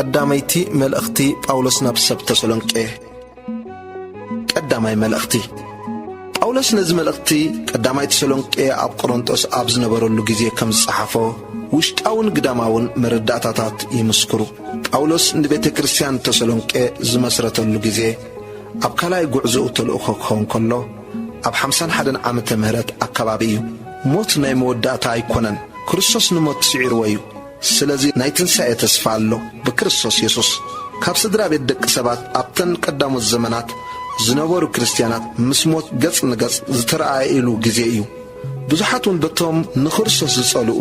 ቀዳመይቲ መልእኽቲ ጳውሎስ ናብ ሰብ ተሰሎንቄ። ቀዳማይ መልእኽቲ። ጳውሎስ ነዚ መልእኽቲ ቀዳማይ ተሰሎንቄ ኣብ ቆሮንጦስ ኣብ ዝነበረሉ ግዜ ከም ዝጸሓፎ፣ ውሽጣውን ግዳማውን መረዳእታታት ይምስክሩ። ጳውሎስ ንቤተ ክርስቲያን ተሰሎንቄ ዝመስረተሉ ግዜ፣ ኣብ ካልኣይ ጉዕዞኡ ተልእኾ ክኸውን ከሎ፣ ኣብ ሓምሳን ሓደን ዓመተ ምህረት ኣከባቢ እዩ። ሞት ናይ መወዳእታ ኣይኮነን። ክርስቶስ ንሞት ስዒርዎ እዩ። ስለዚ ናይ ትንሳኤ ተስፋ ኣሎ ብክርስቶስ የሱስ። ካብ ስድራ ቤት ደቂ ሰባት ኣብተን ቀዳሞት ዘመናት ዝነበሩ ክርስትያናት ምስ ሞት ገጽ ንገጽ ዝተረኣእሉ ግዜ እዩ። ብዙሓት እውን በቶም ንክርስቶስ ዝጸልኡ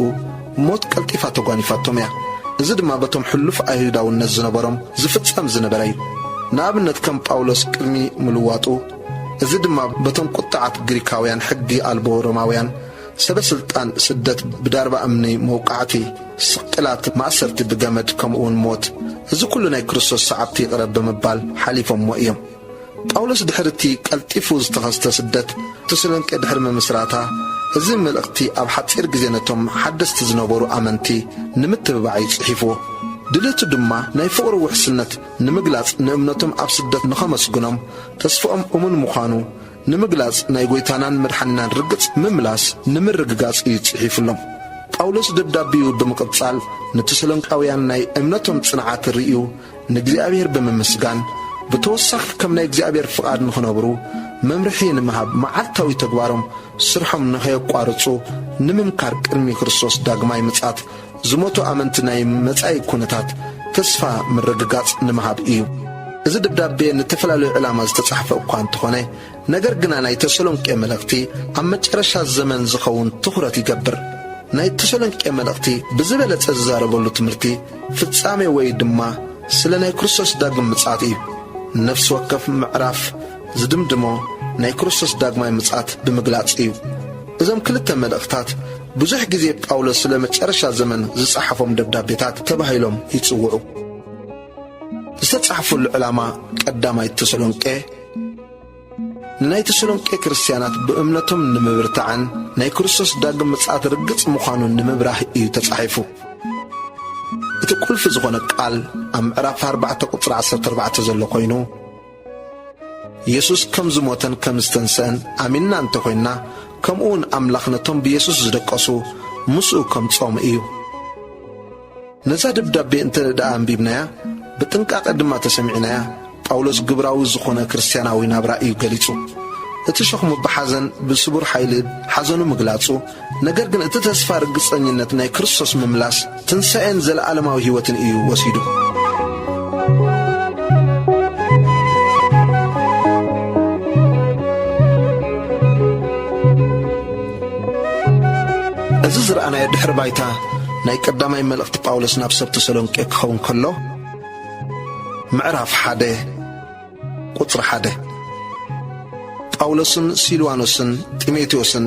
ሞት ቀልጢፋ ተጓኒፋቶም እያ። እዚ ድማ በቶም ሕሉፍ ኣይሁዳውነት ዝነበሮም ዝፍጸም ዝነበረ እዩ። ንኣብነት ከም ጳውሎስ ቅድሚ ምልዋጡ፣ እዚ ድማ በቶም ቁጥዓት ግሪካውያን ሕጊ ኣልቦ ሮማውያን ሰበ ስልጣን ስደት ብዳርባ እምኒ መውቃዕቲ፣ ስቅላት፣ ማእሰርቲ ብገመድ ከምኡውን ሞት፣ እዚ ኩሉ ናይ ክርስቶስ ሰዓብቲ ይቕረብ ብምባል ሓሊፎምዎ እዮም። ጳውሎስ ድሕሪ እቲ ቀልጢፉ ዝተኸስተ ስደት ተሰሎንቄ ድሕሪ ምምስራታ፣ እዚ መልእኽቲ ኣብ ሓጺር ግዜ ነቶም ሓደስቲ ዝነበሩ ኣመንቲ ንምትብባዕ እዩ ጽሒፍዎ። ድሌቱ ድማ ናይ ፍቕሩ ውሕስነት ንምግላጽ ንእምነቶም ኣብ ስደት ንኸመስግኖም፣ ተስፋኦም እሙን ምዃኑ ንምግላጽ ናይ ጐይታናን መድሓኒናን ርግጽ ምምላስ ንምርግጋጽ እዩ ጽሒፉሎም። ጳውሎስ ደብዳቤኡ ብምቕጻል ንተሰሎንቃውያን ናይ እምነቶም ጽንዓት ርእዩ ንእግዚኣብሔር ብምምስጋን፣ ብተወሳኺ ከም ናይ እግዚኣብሔር ፍቓድ ንኽነብሩ መምርሒ ንምሃብ መዓልታዊ ተግባሮም ስርሖም ንኸየቋርጹ ንምምካር ቅድሚ ክርስቶስ ዳግማይ ምጽኣት ዝሞቱ ኣመንቲ ናይ መጻኢ ኩነታት ተስፋ ምርግጋጽ ንምሃብ እዩ። እዚ ደብዳቤ ንተፈላለዩ ዕላማ ዝተጻሕፈ እኳ እንተኾነ፣ ነገር ግና ናይ ተሰሎንቄ መልእኽቲ ኣብ መጨረሻ ዘመን ዝኸውን ትኹረት ይገብር። ናይ ተሰሎንቄ መልእኽቲ ብዝበለጸ ዝዛረበሉ ትምህርቲ ፍጻሜ ወይ ድማ ስለ ናይ ክርስቶስ ዳግም ምጽኣት እዩ። ነፍሲ ወከፍ ምዕራፍ ዝድምድሞ ናይ ክርስቶስ ዳግማይ ምጽኣት ብምግላጽ እዩ። እዞም ክልተ መልእኽታት ብዙሕ ግዜ ጳውሎስ ስለ መጨረሻ ዘመን ዝጸሓፎም ደብዳቤታት ተባሂሎም ይጽውዑ። ዝተጻሕፈሉ ዕላማ ቀዳማይ ተሰሎንቄ ንናይ ተሰሎንቄ ክርስትያናት ብእምነቶም ንምብርታዕን ናይ ክርስቶስ ዳግም ምጽኣት ርግጽ ምዃኑን ንምብራህ እዩ ተጻሒፉ። እቲ ቁልፊ ዝኾነ ቃል ኣብ ምዕራፍ ኣርባዕተ ቁጽሪ ዓሰርተ ኣርባዕተ ዘሎ ኮይኑ፣ የሱስ ከም ዝሞተን ከም ዝተንስአን ኣሚንና እንተኾይንና፣ ከምኡውን ኣምላኽ ነቶም ብየሱስ ዝደቀሱ ምስኡ ከምጽኦም እዩ። ነዛ ደብዳቤ እንተ ደኣ ኣንቢብናያ፣ ብጥንቃቐ ድማ ተሰሚዕናያ፣ ጳውሎስ ግብራዊ ዝኾነ ክርስትያናዊ ናብራ እዩ ገሊጹ። እቲ ሸኽሙ ብሓዘን፣ ብስቡር ሓይሊ ሓዘኑ ምግላጹ፣ ነገር ግን እቲ ተስፋ ርግጸኝነት ናይ ክርስቶስ ምምላስ፣ ትንሳኤን ዘለኣለማዊ ህይወትን እዩ ወሲዱ። እዚ ዝረኣናዮ ድሕሪ ባይታ ናይ ቀዳማይ መልእኽቲ ጳውሎስ ናብ ሰብ ተሰሎንቄ ክኸውን ከሎ፣ ምዕራፍ ሓደ ቁጽሪ ሓደ። ጳውሎስን ሲልዋኖስን ጢሞቴዎስን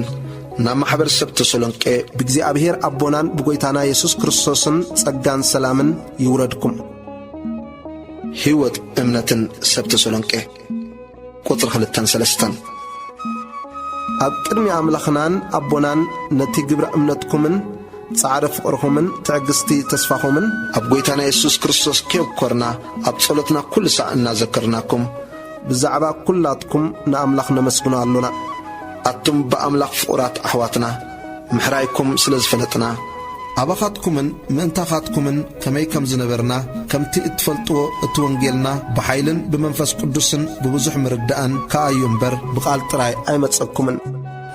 ናብ ማሕበር ሰብ ተሰሎንቄ። ብእግዚኣብሔር ኣቦናን ብጎይታና የሱስ ክርስቶስን ጸጋን ሰላምን ይውረድኩም። ህይወት እምነትን ሰብ ተሰሎንቄ። ቁጽሪ ክልተን ሰለስተን። ኣብ ቅድሚ ኣምላኽናን ኣቦናን ነቲ ግብረ እምነትኩምን ጻዕሪ ፍቕርኹምን ትዕግስቲ ተስፋኹምን፣ ኣብ ጐይታና የሱስ ክርስቶስ ከየብኮርና ኣብ ጸሎትና ኩሉ ሳዕ እናዘከርናኩም፣ ብዛዕባ ኩላትኩም ንኣምላኽ ነመስግኖ ኣሎና። ኣቱም ብኣምላኽ ፍቑራት ኣሕዋትና፣ ምሕራይኩም ስለ ዝፈለጥና፣ ኣባኻትኩምን ምእንታኻትኩምን ከመይ ከም ዝነበርና፣ ከምቲ እትፈልጥዎ፣ እቲ ወንጌልና ብሓይልን ብመንፈስ ቅዱስን ብብዙሕ ምርዳእን ከኣዩ እምበር፣ ብቓል ጥራይ ኣይመጸኩምን።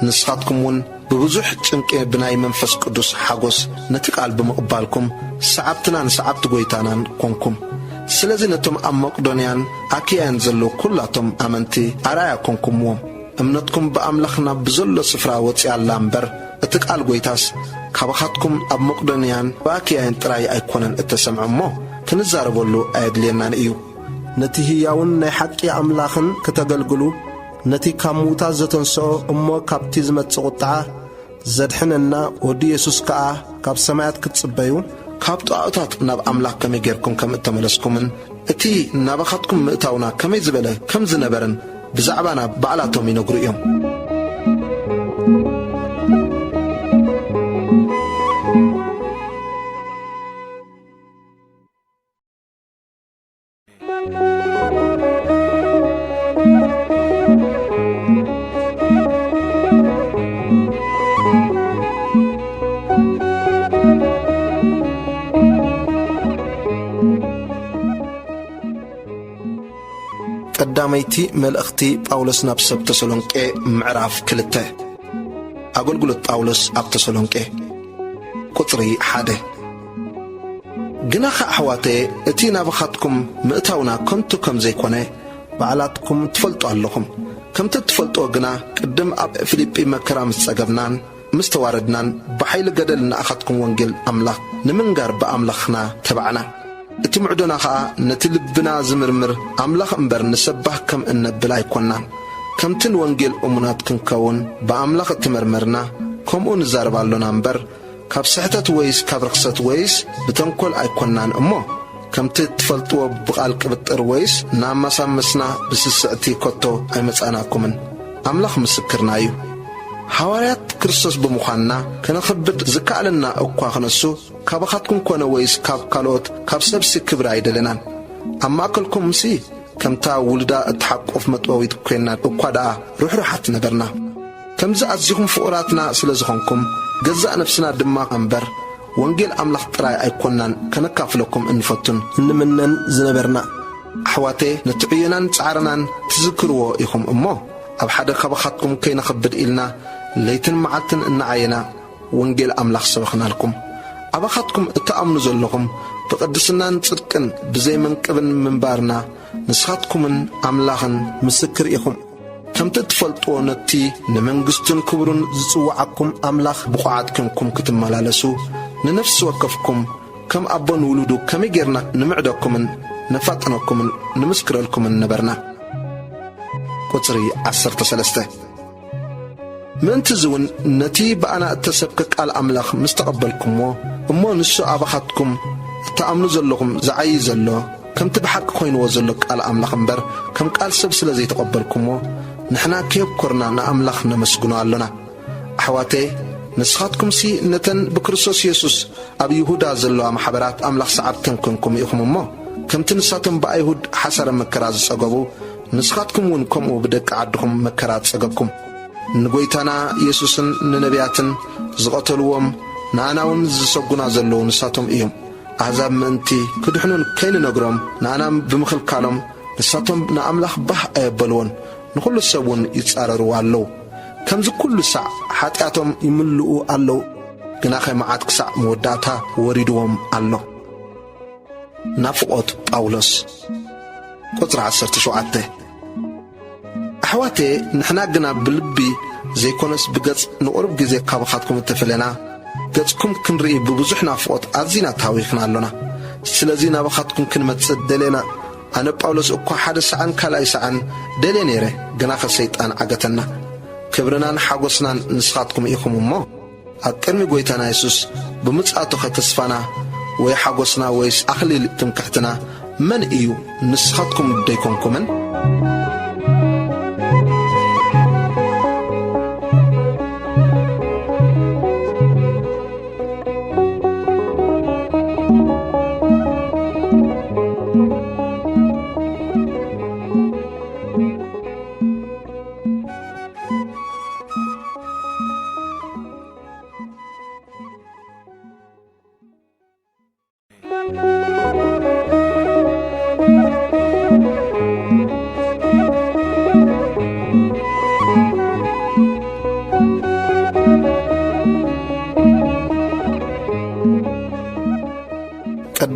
ንስኻትኩም እውን ብብዙሕ ጭንቂ ብናይ መንፈስ ቅዱስ ሓጎስ ነቲ ቃል ብምቕባልኩም፣ ሰዓብትናን ሰዓብቲ ጐይታናን ኮንኩም። ስለዚ ነቶም ኣብ መቄዶንያን ኣኪያን ዘለዉ ኵላቶም ኣመንቲ ኣርኣያ ኮንኩምዎም። እምነትኩም ብኣምላኽ ናብ ብዘሎ ስፍራ ወጺኣ ኣላ እምበር፣ እቲ ቃል ጐይታስ ካባኻትኩም ኣብ መቄዶንያን ብኣኪያን ጥራይ ኣይኮነን እተሰምዐ እሞ፣ ክንዛረበሉ ኣየድልየናን እዩ። ነቲ ህያውን ናይ ሓቂ ኣምላኽን ክተገልግሉ፣ ነቲ ካብ ምዉታት ዘተንስኦ እሞ ካብቲ ዝመጽእ ቁጥዓ ዘድሕነና ወዲ የሱስ ከኣ ካብ ሰማያት ክትጽበዩ፣ ካብ ጣኦታት ናብ ኣምላኽ ከመይ ጌርኩም ከም እተመለስኩምን፣ እቲ ናባኻትኩም ምእታውና ከመይ ዝበለ ከም ዝነበረን ብዛዕባና ባዕላቶም ይነግሩ እዮም። ቀዳመይቲ መልእኽቲ ጳውሎስ ናብ ሰብ ተሰሎንቄ፣ ምዕራፍ ክልተ። ኣገልግሎት ጳውሎስ ኣብ ተሰሎንቄ፣ ቁጽሪ ሓደ። ግናኸ ኣሕዋተየ፣ እቲ ናባኻትኩም ምእታውና ከንቱ ከም ዘይኮነ ባዕላትኩም ትፈልጡ ኣለኹም። ከምቲ እትፈልጥዎ ግና፣ ቅድም ኣብ ፊልጲ መከራ ምስ ጸገብናን ምስ ተዋረድናን፣ ብሓይሊ ገደል ንኣኻትኩም ወንጌል ኣምላኽ ንምንጋር ብኣምላኽና ተባዕና። እቲ ምዕዶና ኸኣ ነቲ ልብና ዝምርምር ኣምላኽ እምበር፣ ንሰብ ባህ ከም እነብል ኣይኮንናን። ከምቲ ንወንጌል እሙናት ክንከውን ብኣምላኽ እተመርመርና፣ ከምኡ ንዛረብ ኣሎና እምበር፣ ካብ ስሕተት ወይስ ካብ ርኽሰት ወይስ ብተንኮል ኣይኮንናን እሞ፣ ከምቲ እትፈልጥዎ ብቓል ቅብጥር ወይስ እናኣመሳመስና ብስስዕቲ ከቶ ኣይመጻእናኩምን። ኣምላኽ ምስክርና እዩ። ሃዋርያት ክርስቶስ ብምዃንና ከነኽብድ ዝከኣለና እኳ ክነሱ፣ ካባኻትኩም ኮነ ወይስ ካብ ካልኦት ካብ ሰብሲ ክብሪ ኣይደለናን። ኣብ ማእከልኩምሲ ከምታ ውሉዳ እትሓቁፍ መጥበዊት ኰይንና እኳ ደኣ ርሕሩሓት ነበርና። ከምዚ ኣዚኹም ፍቑራትና ስለ ዝኾንኩም፣ ገዛእ ነፍስና ድማ እምበር፣ ወንጌል ኣምላኽ ጥራይ ኣይኮንናን ከነካፍለኩም እንፈቱን እንምነን ዝነበርና። ኣሕዋተየ፣ ነቲ ዕዮናን ጻዕርናን ትዝክርዎ ኢኹም እሞ፣ ኣብ ሓደ ካባኻትኩም ከይነኽብድ ኢልና ለይትን መዓልትን እናዓየና ወንጌል ኣምላኽ ሰበኽናልኩም። ኣባኻትኩም እትኣምኑ ዘለኹም ብቕድስናን ጽድቅን ብዘይ መንቅብን ምንባርና፣ ንስኻትኩምን ኣምላኽን ምስክር ኢኹም። ከምቲ እትፈልጥዎ፣ ነቲ ንመንግስቱን ክብሩን ዝጽውዓኩም ኣምላኽ ብቑዓት ኴንኩም ክትመላለሱ፣ ንነፍሲ ወከፍኩም ከም ኣቦ ንውሉዱ ከመይ ጌርና ንምዕደኩምን ነፋጥነኩምን ንምስክረልኩምን ነበርና። ቁጽሪ ዓሰርተ ሰለስተ። ምእንቲ እዚ እውን ነቲ ብኣና እተሰብከ ቃል ኣምላኽ ምስ ተቐበልኩምዎ፣ እሞ ንሱ ኣባኻትኩም እትኣምኑ ዘለኹም ዝዓዪ ዘሎ፣ ከምቲ ብሓቂ ኮይንዎ ዘሎ ቃል ኣምላኽ እምበር፣ ከም ቃል ሰብ ስለ ዘይተቐበልኩምዎ፣ ንሕና ከየብኮርና ንኣምላኽ ነመስግኖ ኣሎና። ኣሕዋተየ፣ ንስኻትኩምሲ ነተን ብክርስቶስ የሱስ ኣብ ይሁዳ ዘለዋ ማሕበራት ኣምላኽ ሰዓብተን ኰንኩም ኢኹም እሞ፣ ከምቲ ንሳቶም ብኣይሁድ ሓሳረ መከራ ዝጸገቡ፣ ንስኻትኩም እውን ከምኡ ብደቂ ዓድኹም መከራ ጸገብኩም። ንጐይታና የሱስን ንነቢያትን ዝቐተልዎም፣ ንኣና እውን ዝሰጉና ዘለዉ ንሳቶም እዮም። ኣህዛብ ምእንቲ ክድሕኑን ከይንነግሮም ንኣና ብምኽልካሎም፣ ንሳቶም ንኣምላኽ ባህ ኣየበልዎን፣ ንኹሉ ሰብ እውን ይጻረርዎ ኣለዉ። ከምዚ ኩሉ ሳዕ ሓጢኣቶም ይምልኡ ኣለዉ፣ ግናኸ መዓት ክሳዕ መወዳእታ ወሪድዎም ኣሎ። ናፍቖት ጳውሎስ። ቁጽሪ ዓሰርተ ሸውዓተ። ኣሕዋተየ፣ ንሕና ግና ብልቢ ዘይኮነስ ብገጽ ንቑሩብ ግዜ ካባኻትኩም እተፈለና፣ ገጽኩም ክንርኢ ብብዙሕ ናፍቖት ኣዚና ተሃዊኽና ኣሎና። ስለዚ ናባኻትኩም ክንመጽእ ደሌና። ኣነ ጳውሎስ እኳ ሓደ ሳዕን ካልኣይ ሳዕን ደልየ ነይረ፣ ግናኸ ሰይጣን ዓገተና። ክብርናን ሓጎስናን ንስኻትኩም ኢኹም እሞ፣ ኣብ ቅድሚ ጐይታና የሱስ ብምጽኣቱኸ ተስፋና ወይ ሓጎስና ወይስ ኣኽሊል ትምክሕትና መን እዩ? ንስኻትኩም ደይኮንኩምን?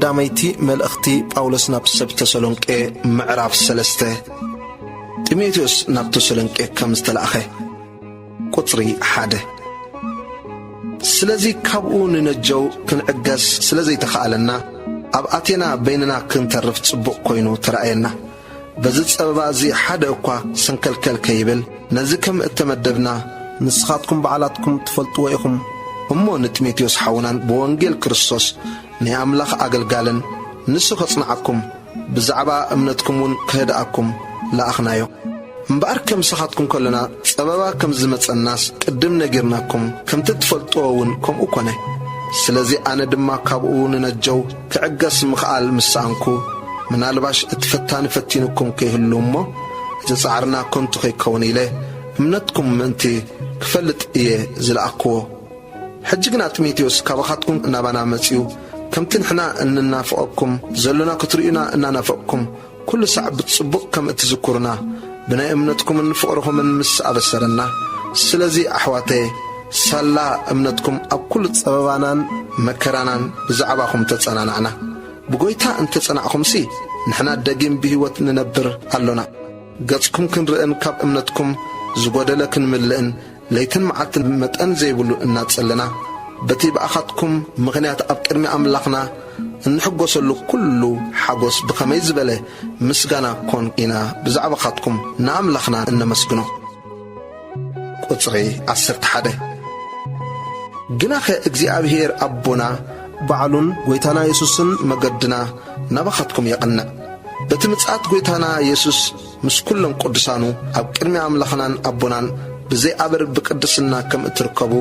ቀዳመይቲ መልእኽቲ ጳውሎስ ናብ ሰብ ተሰሎንቄ፣ ምዕራፍ ሰለስተ። ጢሞቴዎስ ናብ ተሰሎንቄ ከም ዝተላእኸ። ቁጽሪ ሓደ። ስለዚ ካብኡ ንነጀው ክንዕገስ ስለ ዘይተኻእለና፣ ኣብ ኣቴና በይንና ክንተርፍ ጽቡቕ ኮይኑ ተራእየና። በዚ ጸበባ እዚ ሓደ እኳ ሰንከልከል ከይብል፣ ነዚ ከም እተመደብና ንስኻትኩም ባዕላትኩም ትፈልጥዎ ኢኹም። እሞ ንጢሞቴዎስ ሓውናን ብወንጌል ክርስቶስ ናይ ኣምላኽ ኣገልጋልን፣ ንሱ ከጽንዓኩም፣ ብዛዕባ እምነትኩም እውን ከህድኣኩም ለኣኽናዮ። እምበኣርከ ምሳኻትኩም ከለና ጸበባ ከም ዝመጸናስ ቅድም ነጊርናኩም፣ ከምቲ እትፈልጥዎ እውን ከምኡ ኰነ። ስለዚ ኣነ ድማ ካብኡ ንነጀው ክዕገስ ምኽኣል ምስ ሰኣንኩ፣ ምናልባሽ እቲ ፈታኒ ፈቲኑኩም ከይህሉ እሞ፣ እቲ ጻዕርና ከንቱ ከይከውን ኢለ፣ እምነትኩም ምእንቲ ክፈልጥ እየ ዝለኣክዎ። ሕጂ ግና ጢሞቴዎስ ካባኻትኩም ናባና መጺኡ፣ ከምቲ ንሕና እንናፍቐኩም ዘሎና ክትርእዩና እናናፈቕኩም፣ ኩሉ ሳዕ ብጽቡቕ ከም እትዝክሩና፣ ብናይ እምነትኩምን ፍቕርኹምን ምስ ኣበሰረና። ስለዚ ኣሕዋተየ፣ ሳላ እምነትኩም ኣብ ኩሉ ጸበባናን መከራናን ብዛዕባኹም ተጸናናዕና። ብጎይታ እንተ ጸናዕኹምሲ፣ ንሕና ደጊም ብህይወት ንነብር ኣሎና። ገጽኩም ክንርእን ካብ እምነትኩም ዝጎደለ ክንምልእን ለይትን መዓልትን መጠን ዘይብሉ እናጸለና፣ በቲ ብኣኻትኩም ምኽንያት ኣብ ቅድሚ ኣምላኽና እንሕጎሰሉ ኩሉ ሓጎስ ብኸመይ ዝበለ ምስጋና ኮን ኢና ብዛዕባኻትኩም ንኣምላኽና እነመስግኖ። ቁጽሪ ዓሰርተ ሓደ። ግናኸ እግዚኣብሔር ኣቦና ባዕሉን ጐይታና የሱስን መገድና ናባኻትኩም የቕንዕ። በቲ ምጽኣት ጐይታና የሱስ ምስ ኵሎም ቅዱሳኑ ኣብ ቅድሚ ኣምላኽናን ኣቦናን ብዘይኣበር ብቅድስና ከም እትርከቡ፣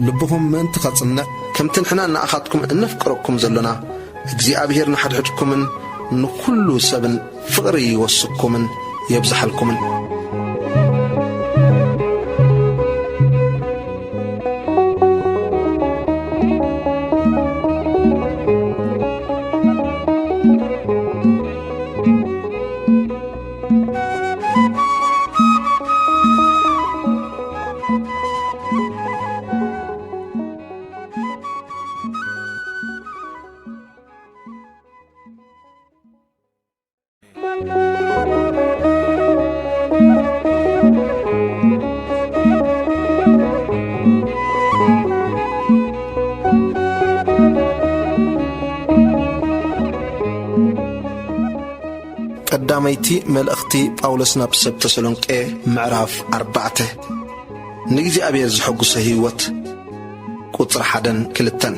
ልብኹም ምእንቲ ኸጽንዕ፣ ከምቲ ንሕና ንኣኻትኩም እነፍቅረኩም ዘሎና፣ እግዚኣብሔር ንሓድሕድኩምን ንኹሉ ሰብን ፍቕሪ ይወስኩምን የብዝሓልኩምን። ቀዳመይቲ መልእኽቲ ጳውሎስ ናብ ሰብ ተሰሎንቄ፣ ምዕራፍ ኣርባዕተ። ንእግዚኣብሔር ዝሐጉሰ ህይወት፣ ቁጽሪ ሓደን ክልተን።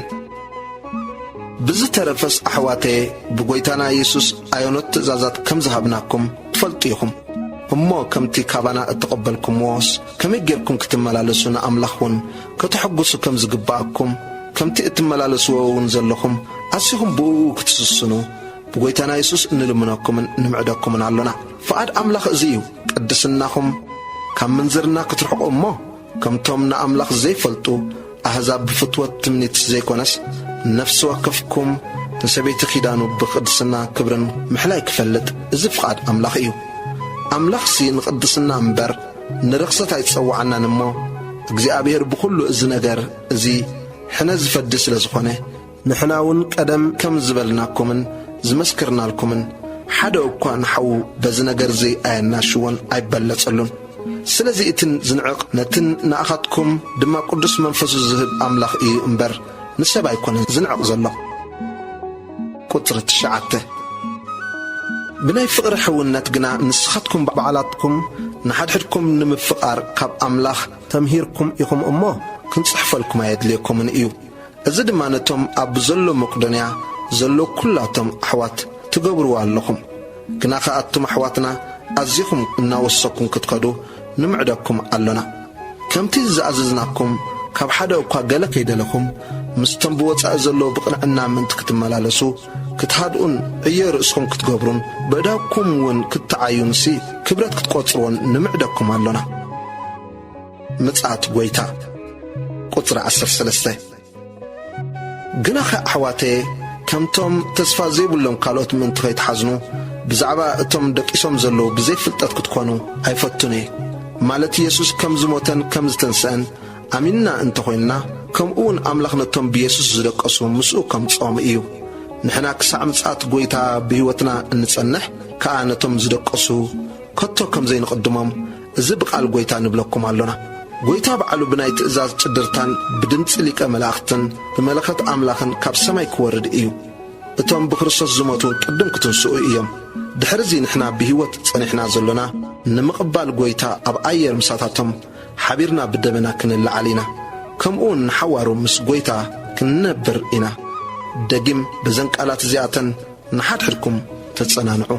ብዝተረፈስ ኣሕዋተየ፣ ብጐይታና የሱስ ኣየኖት ትእዛዛት ከም ዝሃብናኩም ትፈልጡ ኢኹም። እሞ ከምቲ ካባና እተቐበልኩምዎስ፣ ከመይ ጌርኩም ክትመላለሱ ንኣምላኽ እውን ከተሐጉሱ ከም ዝግብኣኩም፣ ከምቲ እትመላለስዎ እውን ዘለኹም፣ ኣዚኹም ብእኡ ክትስስኑ፣ ብጐይታና የሱስ እንልምነኩምን ንምዕደኩምን ኣሎና። ፍቓድ ኣምላኽ እዚ እዩ፣ ቅድስናኹም ካብ ምንዝርና ክትርሕቑ እሞ፣ ከምቶም ንኣምላኽ ዘይፈልጡ ኣህዛብ ብፍትወት ትምኒት ዘይኮነስ፣ ነፍሲ ወከፍኩም ንሰበይቲ ኪዳኑ ብቕድስና ክብርን ምሕላይ ክፈልጥ፣ እዚ ፍቓድ ኣምላኽ እዩ። ኣምላኽሲ ንቕድስና እምበር ንርኽሰት ኣይጸውዓናን እሞ፣ እግዚኣብሔር ብኹሉ እዚ ነገር እዚ ሕነ ዝፈዲ ስለ ዝኾነ፣ ንሕና እውን ቀደም ከም ዝበልናኩምን ዝመስክርናልኩምን፣ ሓደ እኳ ንሓዉ በዚ ነገር እዚ ኣየናሽዎን ኣይበለጸሉን። ስለዚ እቲ ዝንዕቕ ነትን ንኣኻትኩም ድማ ቅዱስ መንፈሱ ዝህብ ኣምላኽ እዩ እምበር፣ ንሰብ ኣይኮነን ዝንዕቕ ዘሎ። ቁጽሪ ትሽዓተ። ብናይ ፍቕሪ ሕውነት ግና ንስኻትኩም ባዕላትኩም ንሓድሕድኩም ንምፍቓር ካብ ኣምላኽ ተምሂርኩም ኢኹም እሞ፣ ክንጽሕፈልኩም ኣየድልየኩምን እዩ። እዚ ድማ ነቶም ኣብ ዘሎ መቄዶንያ ዘለዉ ኵላቶም ኣሕዋት ትገብርዎ ኣለኹም። ግናኸ ኣቱም ኣሕዋትና ኣዚኹም እናወሰኩም ክትከዱ ንምዕደኩም ኣሎና። ከምቲ ዝኣዘዝናኩም ካብ ሓደ እኳ ገለ ከይደለኹም፣ ምስቶም ብወጻኢ ዘለዉ ብቕንዕና ምእንቲ ክትመላለሱ፣ ክትሃድኡን ዕዮ ርእስኹም ክትገብሩን፣ በእዳውኩም እውን ክትዓዩንሲ ክብረት ክትቆጽርዎን ንምዕደኩም ኣሎና። ምጽኣት ጐይታ። ቁጽሪ ዓሰርተ ሰለስተ። ግናኸ ኣሕዋተየ፣ ከምቶም ተስፋ ዘይብሎም ካልኦት ምእንቲ ኸይትሓዝኑ፣ ብዛዕባ እቶም ደቂሶም ዘለዉ ብዘይ ፍልጠት ክትኮኑ ኣይፈቱን እየ። ማለት የሱስ ከም ዝሞተን ከም ዝተንስአን ኣሚንና እንተ ኾይንና፣ ከምኡ እውን ኣምላኽ ነቶም ብየሱስ ዝደቀሱ ምስኡ ከምጽኦም እዩ። ንሕና ክሳዕ ምጽኣት ጐይታ ብህይወትና እንጸንሕ ከኣ ነቶም ዝደቀሱ ከቶ ከም ዘይንቕድሞም፣ እዚ ብቓል ጐይታ ንብለኩም ኣሎና። ጐይታ ባዕሉ ብናይ ትእዛዝ ጭድርታን ብድምጺ ሊቀ መላእኽትን ብመለኸት ኣምላኽን ካብ ሰማይ ክወርድ እዩ። እቶም ብክርስቶስ ዝሞቱ ቅድም ክትንስኡ እዮም። ድሕርዚ ንሕና ብህይወት ጸኒሕና ዘሎና፣ ንምቕባል ጐይታ ኣብ ኣየር ምሳታቶም ሓቢርና ብደበና ክንለዓል ኢና። ከምኡውን ንሓዋሩ ምስ ጐይታ ክንነብር ኢና። ደጊም በዘን ቃላት እዚኣተን ንሓድሕድኩም ተጸናንዑ።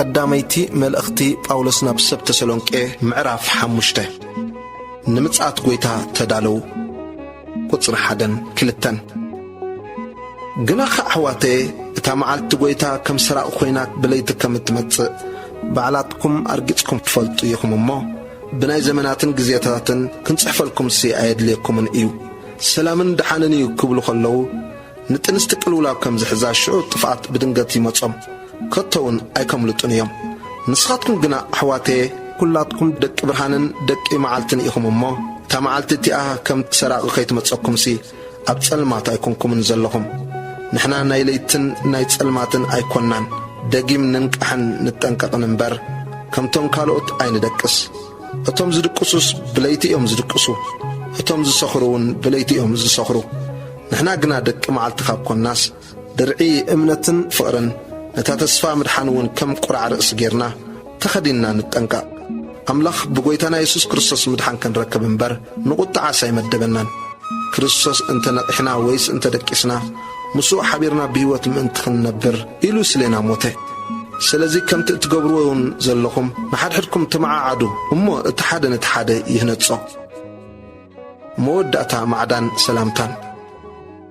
ቀዳመይቲ መልእኽቲ ጳውሎስ ናብ ሰብ ተሰሎንቄ፣ ምዕራፍ ሓሙሽተ። ንምጽኣት ጐይታ ተዳለዉ። ቁጽሪ ሓደን ክልተን። ግናኸ ኣሕዋተየ፣ እታ መዓልቲ ጐይታ ከም ሰራቕ ኾይና ብለይቲ ከም እትመጽእ ባዕላትኩም ኣርጊጽኩም ትፈልጡ ኢኹም እሞ፣ ብናይ ዘመናትን ግዜታትን ክንጽሕፈልኩምሲ ኣየድልየኩምን እዩ። ሰላምን ደሓንን እዩ ክብሉ ከለዉ፣ ንጥንስቲ ቅልውላው ከም ዝሕዛ ሽዑ ጥፍኣት ብድንገት ይመጾም፣ ከቶ እውን ኣይከምልጡን እዮም። ንስኻትኩም ግና ኣሕዋተየ፣ ኩላትኩም ደቂ ብርሃንን ደቂ መዓልትን ኢኹም እሞ፣ እታ መዓልቲ እቲኣ ከም ሰራቒ ከይትመጸኩምሲ ኣብ ጸልማት ኣይኮንኩምን ዘለኹም። ንሕና ናይ ለይትን ናይ ጸልማትን ኣይኮንናን፣ ደጊም ንንቃሕን ንጠንቀቕን እምበር፣ ከምቶም ካልኦት ኣይንደቅስ። እቶም ዝድቅሱስ ብለይቲ እዮም ዝድቅሱ፣ እቶም ዝሰኽሩ እውን ብለይቲ እዮም ዝሰኽሩ። ንሕና ግና ደቂ መዓልቲ ካብ ኮንናስ፣ ድርዒ እምነትን ፍቕርን፣ ነታ ተስፋ ምድሓን እውን ከም ቁራዕ ርእሲ ጌርና ተኸዲንና ንጠንቀቕ። ኣምላኽ ብጐይታና የሱስ ክርስቶስ ምድሓን ክንረክብ እምበር፣ ንቑጥዓስ ኣይመደበናን። ክርስቶስ እንተ ነቒሕና ወይስ እንተ ደቂስና፣ ምስኡ ሓቢርና ብህይወት ምእንቲ ክንነብር ኢሉ ስሌና ሞተ። ስለዚ ከምቲ እትገብርዎ እውን ዘለኹም፣ ንሓድሕድኩም ተመዓዓዱ፣ እሞ እቲ ሓደ ነቲ ሓደ ይህነጾ። መወዳእታ ማዕዳን ሰላምታን።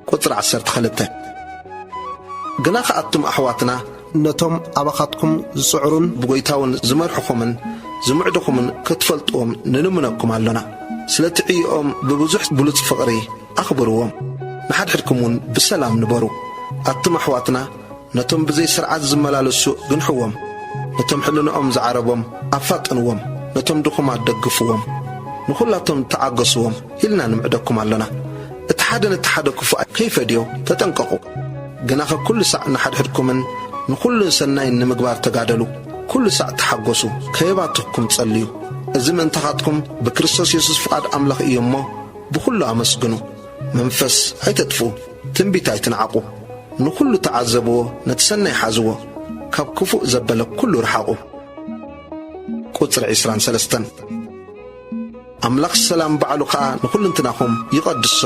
ቁጽሪ ዓሰርተ ክልተ። ግናኸ ኣቱም ኣሕዋትና፣ ነቶም ኣባኻትኩም ዝጽዕሩን ብጐይታ እውን ዝመርሕኹምን ዝምዕድኹምን ክትፈልጥዎም ንልምነኩም ኣሎና። ስለቲ ዕዮኦም ብብዙሕ ብሉጽ ፍቕሪ ኣኽብርዎም፣ ንሓድሕድኩም እውን ብሰላም ንበሩ። ኣቱም ኣሕዋትና፣ ነቶም ብዘይ ስርዓት ዝመላለሱ ግንሕዎም፣ ነቶም ሕልናኦም ዝዓረቦም ኣፋጥንዎም፣ ነቶም ድኹማት ደግፍዎም። ንኹላቶም ተዓገስዎም ኢልና ንምዕደኩም ኣሎና። እቲ ሓደ ነቲ ሓደ ክፉእ ከይፈድዮ ተጠንቀቑ። ግናኸ ኩሉ ሳዕ ንሓድሕድኩምን ንኹሉን ሰናይን ንምግባር ተጋደሉ። ኩሉ ሳዕ ተሓጎሱ፣ ከየባትኽኩም ጸልዩ። እዚ ምእንታኻትኩም ብክርስቶስ የሱስ ፍቓድ ኣምላኽ እዩ እሞ፣ ብኹሉ ኣመስግኑ። መንፈስ ኣይተጥፍኡ፣ ትንቢት ኣይትንዓቑ። ንኹሉ ተዓዘብዎ፣ ነቲ ሰናይ ሓዝዎ፣ ካብ ክፉእ ዘበለ ኩሉ ርሓቑ። ቁጽሪ ዕስራን ሰለስተን። ኣምላኽ ሰላም ባዕሉ ኸኣ ንኹልንትናኹም ይቐድሶ።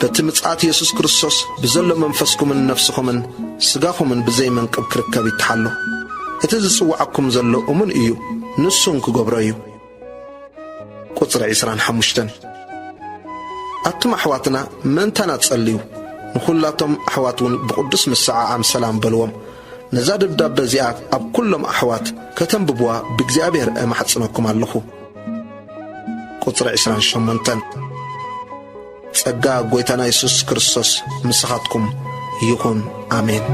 በቲ ምጽኣት የሱስ ክርስቶስ ብዘሎ መንፈስኩምን ነፍስኹምን ስጋኹምን ብዘይ መንቅብ ክርከብ ይተሓሎ። እቲ ዝጽውዓኩም ዘሎ እሙን እዩ፣ ንሱን ክገብሮ እዩ። ቁጽሪ ዕስራን ሓሙሽተን። ኣቱም ኣሕዋትና፣ ምእንታና ጸልዩ። ንኹላቶም ኣሕዋት እውን ብቕዱስ ምስዓዓም ሰላም በልዎም። ነዛ ደብዳበ እዚኣ ኣብ ኩሎም ኣሕዋት ከተንብብዋ ብእግዚኣብሔር እማሕጽነኩም ኣለኹ። ቁጽሪ ዕስራን ሸሞንተን። ጸጋ ጐይታና የሱስ ክርስቶስ ምሳኻትኩም ይኹን። ኣሜን።